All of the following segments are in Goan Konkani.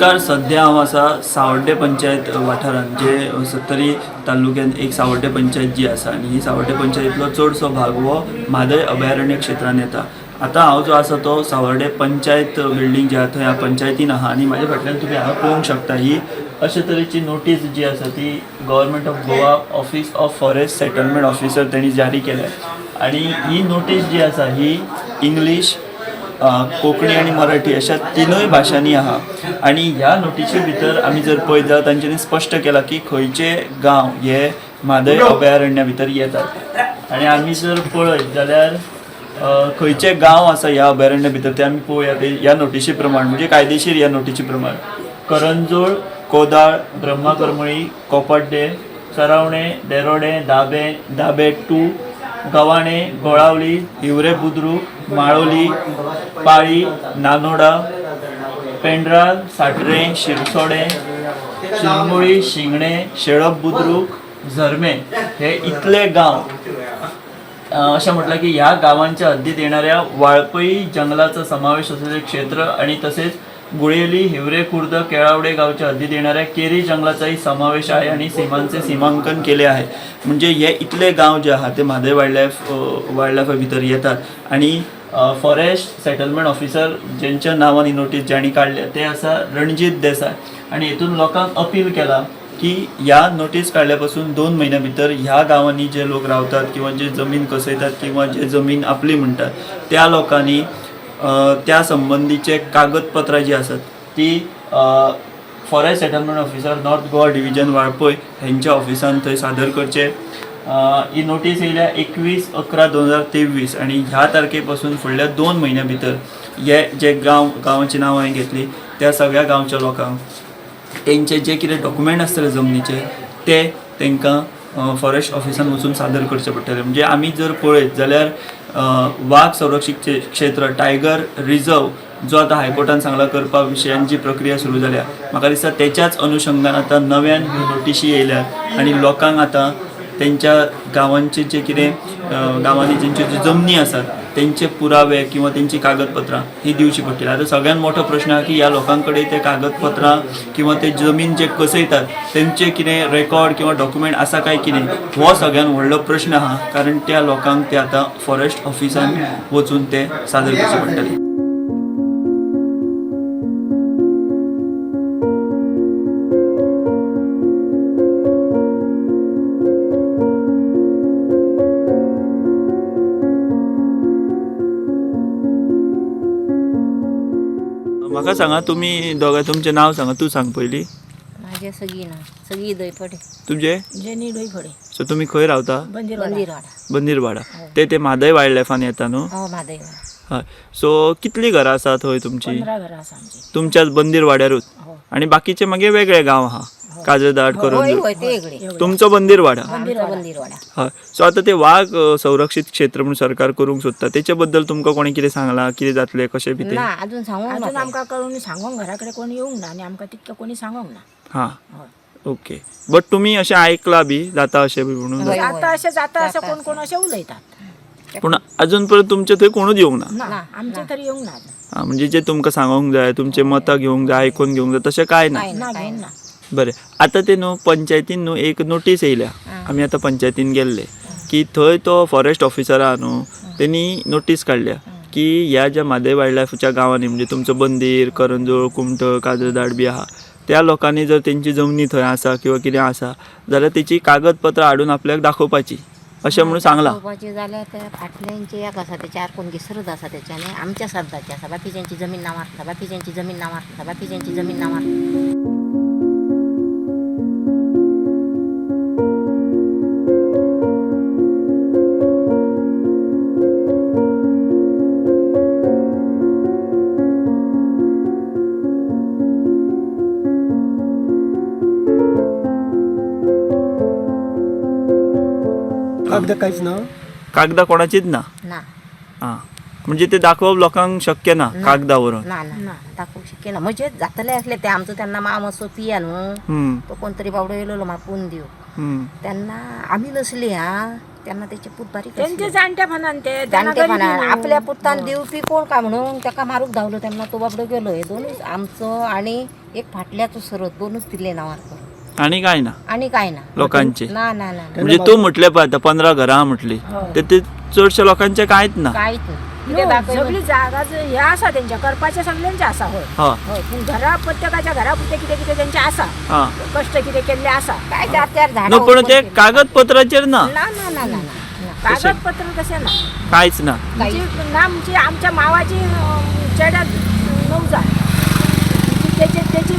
नमस्कार. सध्या हांव आसा सावड्डे पंचायत वाठारांत, जे सत्तरी तालुक्यांत एक सावड्डे पंचायत जी आसा आनी ही सावड्डे पंचायतींतलो चडसो भाग हो म्हादय अभयारण्य क्षेत्रांत येता. आतां हांव जो आसा तो सावर्डे पंचायत बिल्डींग जी आहा थंय ह्या पंचायतीन आहा आनी म्हाज्या फाटल्यान तुमी हांगा पळोवंक शकता ही अशे तरेची नोटीस जी आसा ती government of Goa office of forest settlement officer तेणी जारी केल्या आनी ही नोटीस जी आसा ही इंग्लीश, कोंकणी आनी मराठी अशा तिनूय भाशांनी आहा. आनी ह्या नोटिशी भितर आमी जर पळयत जाल्यार तांच्यांनी स्पश्ट केलां की खंयचे गांव हे म्हादय अभयारण्या भितर येतात. आनी आमी जर पळयत जाल्यार खंयचे गांव आसा ह्या अभयारण्या भितर ते आमी पळोवया. ते ह्या नोटिशी प्रमाण, म्हणजे कायदेशीर ह्या नोटिशी प्रमाण, करंजोळ, कोदाळ, ब्रह्माकरमळी, कोपाड्डे, सरावणे, देरोडे, दाबे, दाबे 2, गवाणे, गोळावली, हिवरे बुद्रुक, माळोली, पाळी, नानोडा, पेंड्रा, साटरे, शिरसोडे, शिरमुळी, शिंगणे, शेळप बुद्रुक, झरमे हे इतले गांव. अशें म्हटलं की ह्या गावांच्या हद्दीत येणाऱ्या वाळपई जंगलाचा समावेश असलेले क्षेत्र आणि तसेच गुळेली, हिवरे खुर्द, केळावडे गावच्या हद्दीत येणाऱ्या केरी जंगलाचाही समावेश आहे आणि सीमांचे सीमांकन केले आहे. म्हणजे हे इतले गांव जे आहा ते म्हादय वायल्ड लायफ वायल्ड लायफा भितर येतात. आणि फॉरेस्ट सेटलमेंट ऑफिसर ज्यांच्या नांवान ही नोटीस ज्यांनी काडल्या ते आसा रणजीत देसाय. आणि हेतून लोकांक अपील केला की ह्या नोटीस काडल्या पासून 2 म्हयन्या भितर ह्या गांवांनी जे लोक रावतात किंवा जे जमीन कसयतात किंवा जे जमीन आपली म्हणटात त्या लोकांनी त्या संबंदीचे कागदपत्रां जी आसात ती forest settlement officer north Goa division Valpoi हेंच्या ऑफिसान थंय सादर करचे. ही नोटीस येयल्या 21/11/2023 आनी ह्या तारखे पासून फुडल्या 2 म्हयन्या भितर हे जे गांव गांवाची नांवां हांवें घेतली त्या सगळ्या गांवच्या लोकांक तेंचे जे कितें डॉक्युमेंट आसतले जमनीचे ते तांकां फॉरेस्ट ऑफिसान वचून सादर करचे पडटले. म्हणजे आमी जर पळयत जाल्यार वाग संरक्षीत क्षेत्र टायगर रिजर्व जो आतां हायकोर्टान सांगला करपा विशयान जी प्रक्रिया सुरू जाल्या, म्हाका दिसता तेच्याच अनुशंगान आतां नव्यान ह्यो नोटिशी येयल्यात आनी लोकांक आतां तेंच्या गांवांचे जे कितें गांवांनी जेंच्यो ज्यो जमनी आसात तेंचे पुरावे किंवा तेंची कागदपत्रां ही दिवची पडटली. आतां सगळ्यात मोठो प्रश्न आहा की ह्या लोकां कडेन ते कागदपत्रां किंवा ते जमीन जे कसयतात तेंचे कितें रेकॉर्ड किंवा डॉक्युमेंट आसा काय कितें, हो सगळ्यात व्हडलो प्रश्न आहा, कारण त्या लोकांक ते आतां फॉरेस्ट ऑफिसान वचून ते सादर करचे पडटले. म्हाका सांगा तुमी दोगां तुमचें नांव सांगा. तूं सांग पयलीं. माझ्या सगळी ना सगळी दयफडे. तुमचें? जेनी डोईफडे. सो तुमी खंय रावता? बंदीरवाडा. बंदीरवाडा. ते ते म्हादय वायल्ड लायफान येता न्हू? हो, म्हादयवाडा. हय. सो कितलीं घरां आसा थंय तुमची? 15 घरां आसा आमची. तुमच्याच बंदीरवाड्यारूच? हो. आनी बाकीचे मागीर वेगळे गांव आहा, काजरदाट, होय. करंजोळ? होय, ते वेगळे. तुमचो बंदीरवाडा. आमचा बंदीरवाडा. हय. सो आतां ते वाग संरक्षीत क्षेत्र म्हूण सरकार करूंक सोदता तेचे बद्दल तुमकां कोणें कितें सांगलां, कितें जातलें कशें बी तें? ना, अजून सांगूंक अजून ना. आमकां कळून सांगोंक घरा कडेन कोण येवंक ना आनी आमकां तितकें कोणी सांगोंक ना. हां, ओके. बट तुमी अशें आयकलां बी जाता अशें बी म्हणून? होय. आतां अशें जाता अशें कोण कोण अशें उलयतात. पूण अजून पर्यंत तुमचे थंय कोणूच येवंक ना? ना, आमचे तरी येवंक ना अजून. आं, म्हणजे जे तुमकां सांगोंक जाय, तुमचें मतां घेवंक जाय, आयकून घेवंक जाय, तशें कांय ना? कांय ना, कांय घेवंक ना. बरें, आतां ते न्हू पंचायतीन न्हू एक नोटीस येयल्या, आमी आतां पंचायतीन गेल्ले की थंय तो फॉरेस्ट ऑफिसर आहा न्हू, तेणी नोटीस काडल्या की ह्या ज्या म्हादय वायल्ड लायफच्या गांवांनी, म्हणजे तुमचो बंदीर, करंजोळ, कुमठळ, काजरदाट बी आहा, त्या लोकांनी जर तेंची जमनी थंय आसा किंवा कितें आसा जाल्यार तेची कागदपत्रां हाडून आपल्याक दाखोवपाची अशें म्हणून सांगलां. दाखोवपाची जाल्यार त्या फाटल्यांचे एक आसा, ते चार कोण गिसरत आसा तेच्यानी आमच्या श्रद्धाची आसा, बाकीच्यांची जमीन नांवार, बाकीच्यांची जमीन नांवार, बाकीच्यांची जमीन नांवार. कागद काहीच ना? कागदां कोणाचीच ना? ना. आं, म्हणजे ते दाखोवप लोकांक शक्य ना कागदां व्हरून? ना ना, दाखोवंक शक्य ना. म्हणजे जातले आसले ते आमचो तेन्ना मामा असो पिया न्हू, तो कोण तरी बावडो येयलेलो मापून दिव, तेन्ना आमी नसली. हा, त्यांना त्याचे पूत बारीक त्यांचे असले. जाणटेपणान ते त्यांना जाणटेपणा गरिबी न्हू. आपल्या पुतान दिवपी कोण काय म्हणून ताका मारूक धांवलो तेन्ना तो बाबडो गेलो. हे दोनूच आमचो आणि एक फाटल्याचो सरत दोनूच दिले नांवार करून आनी काय ना आणि काय ना लोकांचे ना ना ना ना. म्हणजे तूं म्हटलें पळय आतां 15 घरां म्हटली ते ते चडशे लोकांचे कांयच ना. कांयच ना. न्हू, कितें दाखय सगळी जागा हे आसा तेंच्या करपाचे सगळ्यांचे आसा. हय हय हय, पूण घरा प्रत्येकाच्या घरा पुरते कितें कितें तेंचे आसा, हा कश्ट कितें केल्ले आसा. काय चार चार झाडां न्हू पूण ओपन ते केली. कागदपत्राचेर ना. ना ना ना ना ना ना. कागदपत्र तशें ना. कांयच ना. म्हणजे ना म्हणजे आमच्या मावाची चेड्याक नवजा तेची तेची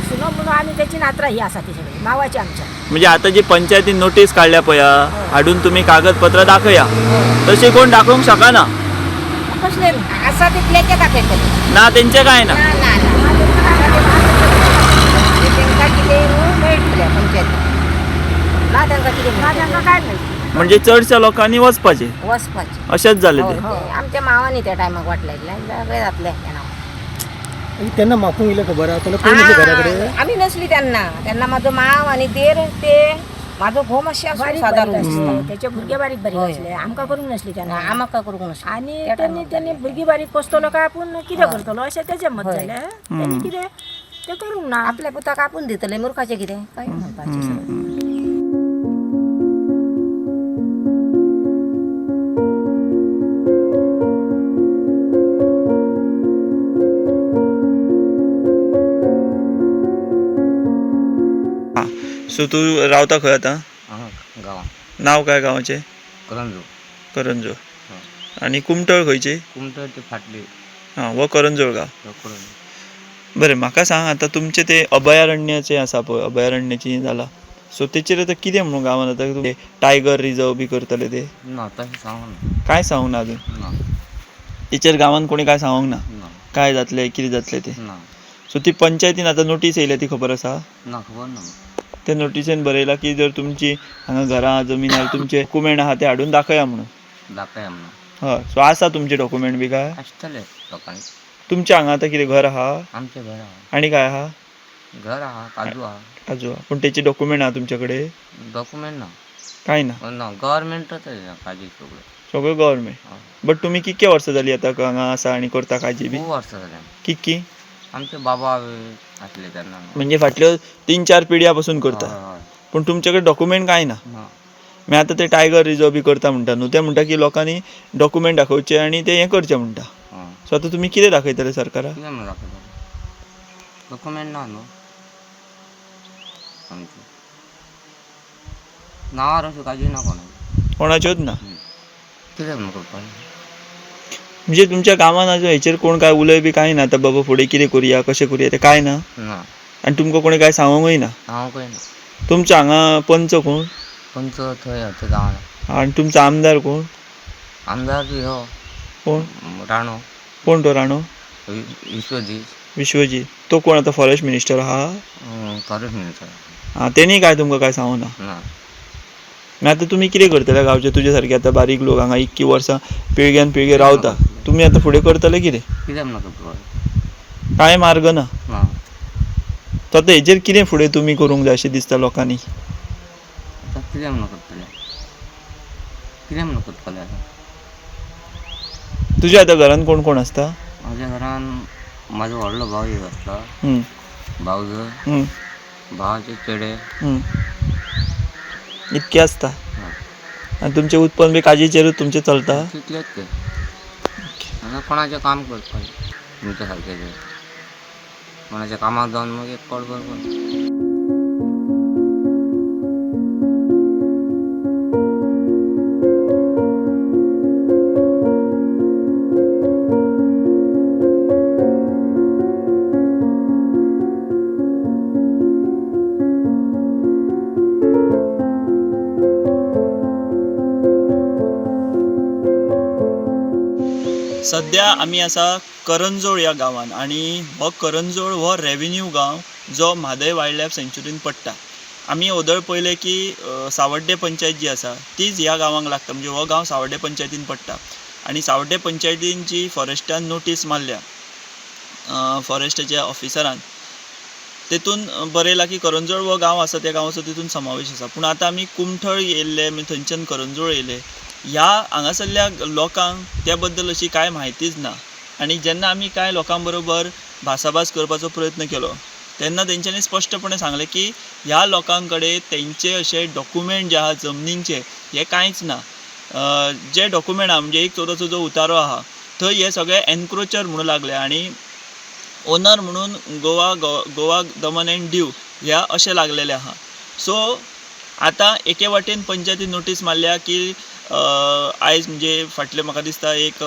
सुनो म्हणून आमी तेची नातरां ही आसा ती सगळी मावाची आमच्या. म्हणजे आता जी पंचायतीन नोटीस काडल्या पळया हाडून तुमी कागदपत्र दाखया, तशी कोण दाखोवंक शकना. कसले आसा तितल्याचे दाखयतले. ना तेंचे काय ना. ना ना ना ते तेंकां कितें न्हू मेळटलें पंचायतीन ना तांकां कितें ना मेळटलें. तांकां काय मेळटलें. म्हणजे चडशा लोकांनी वचपाचें वचपाचें अशेंच जालें हय, ते. हय. आमच्या मावांनी त्या टायमाक वाट लायिल्ली आनी सगळें जातलें तेन्ना. तेन्ना मापूंक इलें खबर आहा तेन्ना कोण आसले घरा कडेन? आमी नसली तेन्ना. तेन्ना म्हाजो माव आनी देर ते म्हाजो घोव मातशें आसलो बारीक सादारण. बारीक आसले तेचे भुरगे बारीक बारीक हय. आसले, आमकां करूंक नसली तेन्ना. आमकां करूंक नसली आनी त्या तेणी टायमाक. तेणी भुरगीं बारीक पोसतलो काय आपूण कितें हय. करतलो अशें तेजें मत हय. जालें. तेणी कितें तें करूंक ना. आपल्या पुताक आपूण दितले मुर्खाचें कितें काय म्हणपाचें सगळें. सो तूं रावता खंय आतां? गांवां. नांव काय गांवाचें? करंजो. करंजोळ. आनी कुमटळ खंयची? कुमटळ ती फाटली. हां, हो करंजोळ गांव. करंजो. बरें म्हाका सांग आतां तुमचें तें अभयारण्याचें आसा पळय, अभयारण्याचें जालां, सो तेचेर आतां कितें म्हणून गांवांत आतां टायगर रिजर्व बी करतले ते? ना तशें सांगूंक ना. कांय सांगूंक ना अजून? ना. तेचेर गांवांत कोणी कांय सांगूंक ना? ना. काय जातलें कितें जातलें तें? ना. सो ती पंचायतीन आतां नोटीस येयल्या ती खबर आसा? ना खबर ना. ते नोटिसेन बरयलां की जर तुमची हांगा घरां जमीन आहा तुमचे डॉक्युमेंट आहा ते हाडून दाखया म्हणून. दाखया म्हणून. हय, सो आसा तुमचे डॉक्युमेंट बी काय? आसतले लोकांक. तुमच्या हांगा आतां कितें घर आहा? आमचें घर आहा. आनी काय आहा? घर आहा, काजू आहा. काजू आहा. पूण तेचे डॉक्युमेंट आहा तुमचे कडेन? डॉक्युमेंट ना. कांय ना? ना, गव्हर्मेंटच काजी सगळें. सगळें गव्हर्मेंट. बट तुमी कितके वर्सां जालीं आतां हांगा आसा आनी करता काजी बी? खूब वर्सां जालीं. कितकी? आमचे बाबा आसले तेन्ना. म्हणजे फाटल्यो 3-4 पिढ्यां पासून करता. हय, हय. पूण तुमचे कडेन डॉक्युमेंट कांय ना? ना. मागीर आतां ते टायगर रिजर्व बी करता म्हणटा न्हू, ते म्हणटा की लोकांनी डॉक्युमेंट दाखोवचे आनी ते हें करचें म्हणटा. हय. सो आतां तुमी कितें दाखयतले सरकाराक? कितें म्हणून दाखयतले? डॉक्युमेंट ना न्हू आमचे नांवार अशें काजी ना कोणाचे. कोणाच्योच ना? कितें म्हणून करपाचें? म्हणजे तुमच्या गांवांत अजून हेचेर कोण काय उलय बी कांय ना आतां बाबा फुडें कितें करुया कशें करुया तें कांय ना? ना. आनी तुमकां कोणें कांय सांगूंकय ना? सांगूंकय ना. तुमच्या हांगा पंच कोण? पंच थंय आमच्या गांवांत. आनी तुमचो आमदार कोण? आमदार बी हो कोण? राणो. कोण तो राणो? विश्वजीत. विश्वजीत. तो कोण आतां फॉरेस्ट मिनिस्टर आहा? Forest minister. आं, तेणी काय तुमकां काय सांगूं ना? ना. मागीर आतां तुमी कितें करतले गांवचे तुजे सारके आतां बारीक लोक हांगा इतकी वर्सां पिळग्यान पिळगे रावता, तुमी आतां फुडें करतले कितें? कितें म्हणून करपाचें? कांय मार्ग ना. ना. तो आतां हेजेर कितें फुडें तुमी करूंक जाय अशें दिसता लोकांनी? आतां कितें म्हणून करतले? कितें म्हणून करतले आतां? तुज्या आतां घरान कोण कोण आसता? म्हाज्या घरान म्हाजो व्हडलो भाव एक आसता, भावजो, भावाचे चेडे. इतके आसता. आनी तुमचें उत्पन्न बी काजीचेरूच तुमचें चलता? तितलेंच तें. आतां कोणाचें काम करपाचें तुमच्या सारकेचें, कोणाच्या कामाक जावन मागीर पोट भरपाचें. सद्या आमी आसा करंजोळ ह्या गांवांत आनी हो करंजोळ हो रेवेन्यू गांव जो म्हादय वायल्ड लायफ सँच्युरीन पडटा. आमी ओदळ पळयलें की सावड्डे पंचायत जी आसा तीच ह्या गांवांक लागता, म्हणजे हो गांव सावड्डे पंचायतीन पडटा आनी सावड्डे पंचायतीन जी फॉरेस्टान नोटीस मारल्या फॉरेस्टाच्या ऑफिसरान, तेतून बरयलां की करंजोळ हो गांव आसा त्या गांवाचो तितून समावेश आसा. पूण आतां आमी कुमठळ येयल्ले, मागीर थंयच्यान करंजोळ येयले. ह्या हांगासरल्या लोकांक त्या बद्दल अशी कांय म्हायतीच ना. आनी जेन्ना आमी कांय लोकां बरोबर भासाभास करपाचो प्रयत्न केलो तेन्ना तेंच्यांनी स्पश्टपणे सांगलें की ह्या लोकां कडेन तेंचे अशे डॉक्युमेंट जे आहा जमनींचे हे कांयच ना. जे डॉक्युमेंट आहा म्हणजे 1/14चो जो उतारो आहा थंय हे सगळे एनक्रोचर म्हणून लागले आनी ओनर म्हणून गोवा गोवा दमन एंड दीव ह्या अशें लागलेलें आहा. सो आतां एके वाटेन पंचायतीन नोटीस मारल्या की आयज म्हणजे फाटले म्हाका दिसता एक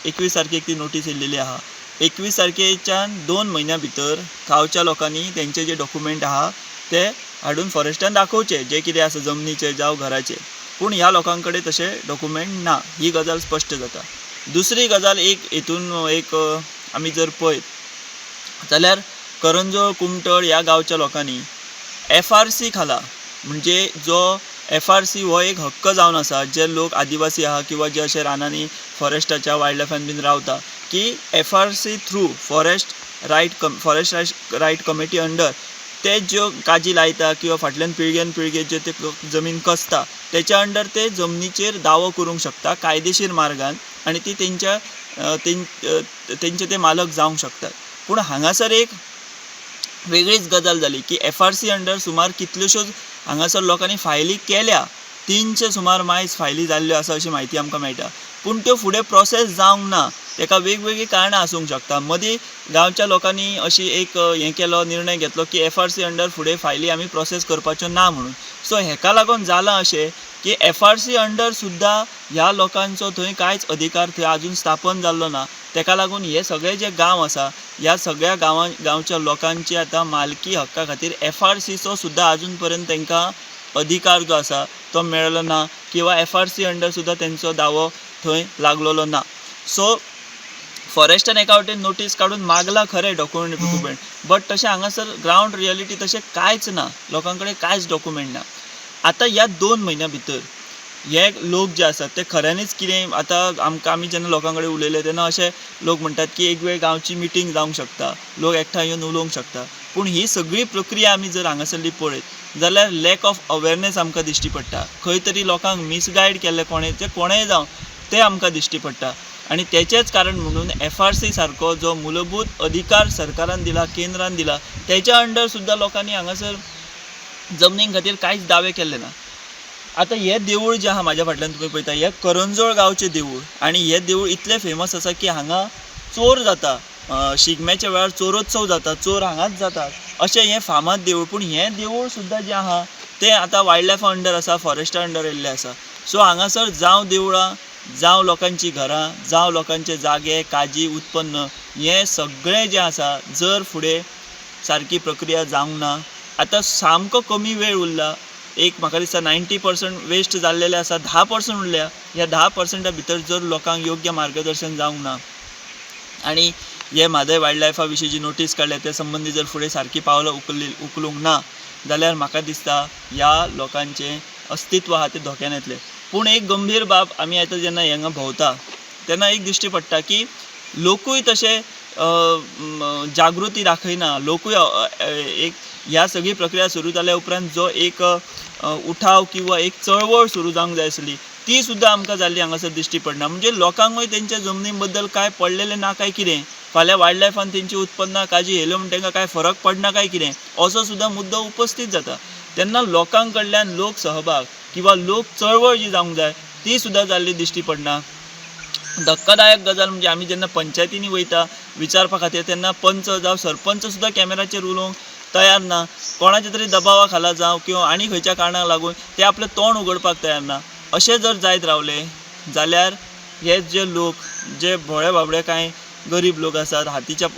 21 तारखेक ती नोटीस येयलेली आहा. 21 तारखेच्यान 2 म्हयन्या भितर गांवच्या लोकांनी तेंचे जे डॉक्युमेंट आहा ते हाडून फॉरेस्टान दाखोवचे, जे कितें आसा जमनीचे जावं घराचे. पूण ह्या लोकां कडेन तशे डॉक्युमेंट ना, ही गजाल स्पश्ट जाता. दुसरी गजाल एक हितून एक आमी जर पळयत जाल्यार करंजोळ कुमठळ ह्या गांवच्या लोकांनी एफआरसी खाला, म्हणजे जो एफआरसी हो एक हक्क जावन आसा जे लोक आदिवासी आहा किंवा जे अशे रानांनी फॉरेस्टाच्या वायल्ड लायफान बीन रावता की FRC through forest right committee under ते ज्यो काजी लायता किंवा फाटल्यान पिळग्यान पिळगे जे ते जमीन कसता तेच्या अंडर ते जमनीचेर दावो करूंक शकता कायदेशीर मार्गान आनी ती तेंच्या तेंचे ते मालक जावंक शकतात. पूण हांगासर एक वेगळीच गजाल जाली की एफआरसी अंडर सुमार कितल्योश्योच हांगासर लोकांनी फायली केल्या, 300 सुमार मायज फायली जाल्ल्यो आसा अशी म्हायती आमकां मेळटा. पूण त्यो फुडें प्रोसेस जावंक ना, तेका वेगवेगळीं कारणां आसूंक शकता. मदीं गांवच्या लोकांनी अशी एक हें केलो, निर्णय घेतलो की एफआरसी अंडर फुडें फायली आमी प्रोसेस करपाच्यो ना म्हणून. सो हेका लागून जालां अशें की एफआरसी अंडर सुद्दां ह्या लोकांचो थंय कांयच अधिकार थंय आजून स्थापन जाल्लो ना. तेका लागून हे सगळे जे गांव आसा ह्या सगळ्या गांवच्या लोकांची आतां मालकी हक्का खातीर एफआरसीचो सुद्दां आजून पर्यंत तांकां अधिकार जो आसा तो मेळ्ळो ना किंवा एफआरसी अंडर सुद्दां तेंचो दावो थंय लागलेलो ना. सो फॉरेस्टान एका वटेन नोटीस काडून मागला खरें डॉक्युमेंट बिक्युमेंट, बट तशें हांगासर ग्रावंड रियलिटी तशें कांयच ना, लोकां कडेन कांयच डॉक्युमेंट ना. आतां ह्या 2 म्हयन्या भितर हे लोक जे आसात ते खऱ्यांनीच कितें आतां आमकां आमी जेन्ना लोकां कडेन उलयले तेन्ना अशे लोक म्हणटात की एक वेळ गांवची मिटींग जावंक शकता, लोक एकठांय येवन उलोवंक शकता. पूण ही सगळी प्रक्रिया आमी जर हांगासरली पळयत जाल्यार लॅक ऑफ अवेरनेस आमकां दिश्टी पडटा. खंय तरी लोकांक मिसगायड केल्लें कोणें, तें कोणेंय जावं तें आमकां दिश्टी पडटा. आनी तेचेंच कारण म्हणून एफआरसी सारको जो मुलभूत अधिकार सरकारान दिला, केंद्रान दिला, तेच्या अंडर सुद्दां लोकांनी हांगासर जमनी खातीर कांयच दावे केल्ले ना. आतां हें देवूळ जें आहा म्हाज्या फाटल्यान तुमी पळयता, हें करंजोळ गांवचें देवूळ आनी हें देवूळ इतलें फेमस आसा की हांगा चोर जाता, शिगम्याच्या वेळार चोरोत्सव जाता, चोर हांगाच जाता अशें हें फामाद देवूळ. पूण हें देवूळ सुद्दां जें आहा तें आतां वायल्ड लायफा अंडर आसा, फॉरेस्टा अंडर येयल्लें आसा. सो हांगासर जावं देवळां, जावं लोकांचीं घरां, जावं लोकांचे जागे, काजी, उत्पन्न, हें सगळें जें आसा जर फुडें सारकी प्रक्रिया जावंक ना, आतां सामको कमी वेळ उरला, एक म्हाका दिसता 90% वेस्ट जाल्लेले आसा, 10% उरल्या. ह्या 10% भितर जर लोकांक योग्य मार्गदर्शन जावंक ना आनी हे म्हादय वायल्ड लायफा विशीं जी नोटीस काडल्या त्या संबंदी जर फुडें सारकी पावलां उखलूंक ना जाल्यार म्हाका दिसता ह्या लोकांचें अस्तित्व आहा तें धोक्यान येतलें. पूण एक गंभीर बाब आमी आतां जेन्ना हांगा भोंवता तेन्ना एक दिश्टी पडटा की लोकूय तशे जागृती दाखयना. लोकूय एक ह्या सगळी प्रक्रिया सुरू जाल्या उपरांत जो एक उठाव किंवा एक चळवळ सुरू जावंक जाय आसली ती सुद्दां आमकां जाल्ली हांगासर दिश्टी पडना. म्हणजे लोकांकूय तेंच्या जमनी बद्दल कांय पडलेलें ना काय कितें, फाल्यां वायल्ड लायफान तेंची उत्पन्नां काजी येयल्यो म्हण तांकां कांय फरक पडना काय कितें, असो सुद्दां मुद्दो उपस्थीत जाता. तेन्ना लोकां कडल्यान लोक सहभाग किंवा लोक चळवळ जी जावंक जाय ती सुद्दां जाल्ली दिश्टी पडना. धक्कादायक गजाल म्हणजे आमी जेन्ना पंचायतींनी वयता विचारपा खातीर तेन्ना पंच जावं सरपंच सुद्दां कॅमेराचेर उलोवंक तयार ना. कोणाच्या तरी दबावा खाला जावं किंवा आनी खंयच्या कारणाक लागून ते आपलें तोंड उगडपाक तयार ना. अशें जर जायत रावलें जाल्यार हे जे लोक जे भोळे बाबडे कांय गरीब लोक आसात, हातीच्या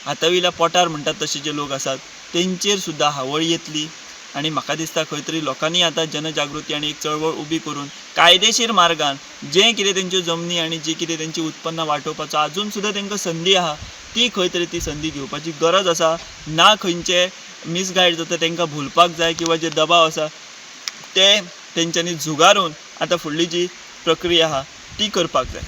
हाता वयल्या पोटार म्हणटात तशे जे लोक आसात तेंचेर सुद्दां हावळ येतली. आनी म्हाका दिसता खंय तरी लोकांनी आतां जनजागृती आनी एक चळवळ उबी करून कायदेशीर मार्गान जें कितें तेंच्यो जमनी आनी जी कितें तेंची उत्पन्नां वांटोवपाचो आजून सुद्दां तेंकां संदी आहा ती खंय तरी ती संदी घेवपाची गरज आसा. ना खंयचे मिसगायड जाता तेंकां भुलपाक जाय किंवा जे दबाव आसा ते तेंच्यांनी झुगारून आतां फुडली जी प्रक्रिया आहा ती करपाक जाय.